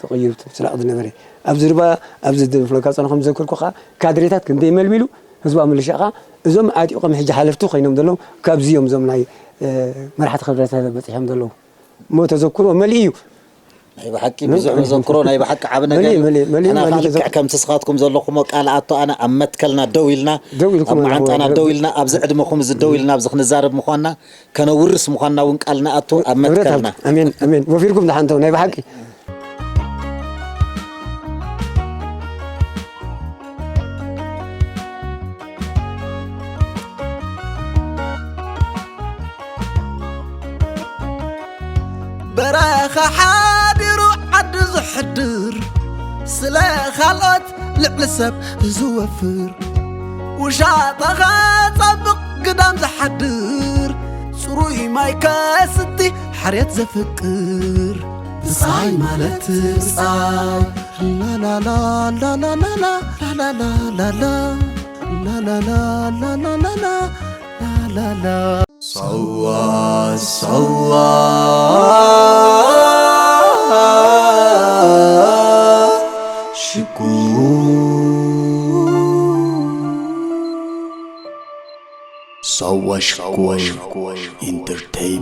ተቐይሩ እቲ ምስራቕ ዝነበረ። ኣብዚ ርባ፣ ኣብዚ ዝፍለካ ጸንኹም ዝዘክርኩ ከኣ ካድሬታት ክንደይ መልሚሉ፣ ህዝባዊ ምልሻ ከኣ እዞም ዓጢቖም ሕጂ ሓለፍቲ ኮይኖም ዘለዉ ካብዚ እዮም እዞም ናይ፣ እ፣ መራሕቲ ክብረተሰብ በጺሖም ዘለዉ። እሞ ተዘክሮ መሊኡ እዩ። ናይ ብሓቂ ብዙሕ መዘክሮ፣ ናይ ብሓቂ ዓቢ ነገር እዩ። መሊኡ፣ መሊኡ፣ ንሕና መሊኡ ከኣ ልክዕ ተዘክሮ። ከምቲ ንስኻትኩም ዘለኹሞ ቃል ኣቶ ኣነ ኣብ መትከልና ደው ኢልና፣ ደው ኢልኩም ኣብ ኣለኹም። መዓንጣና ደው ኢልና፣ ኣብዚ ዕድመኹም እዚ ደው ኢልና ኣብዚ ክንዛረብ ምዃንና፣ ከነውርስ ምዃንና እውን ቃል ንኣቱ ኣብ ክብረት መትከልና። ሃብቲ። ኣሜን፣ ኣሜን። ወፊርኩም ደሓንተው፣ ናይ ብሓቂ። በረኻ ሓዲሩ ዓዲ ዝሕድር፣ ስለ ካልኦት ልዕሊ ሰብ ዝወፍር፣ ውሻጠ ኸጸብቕ ግዳም ዝሓድር፣ ጽሩይ ማይ ከስቲ ሓርየት ዘፍቅር፣ ብጻይ ማለት ብጻይ። ላላላ፣ ላላላላ፣ ላላላላላ፣ ላላላ፣ ላላላላ፣ ላላላ። ሳዋ፣ ሳዋ፣ ሽኮር። ሳዋ ሽኮር ኢንተርቴይንመንት።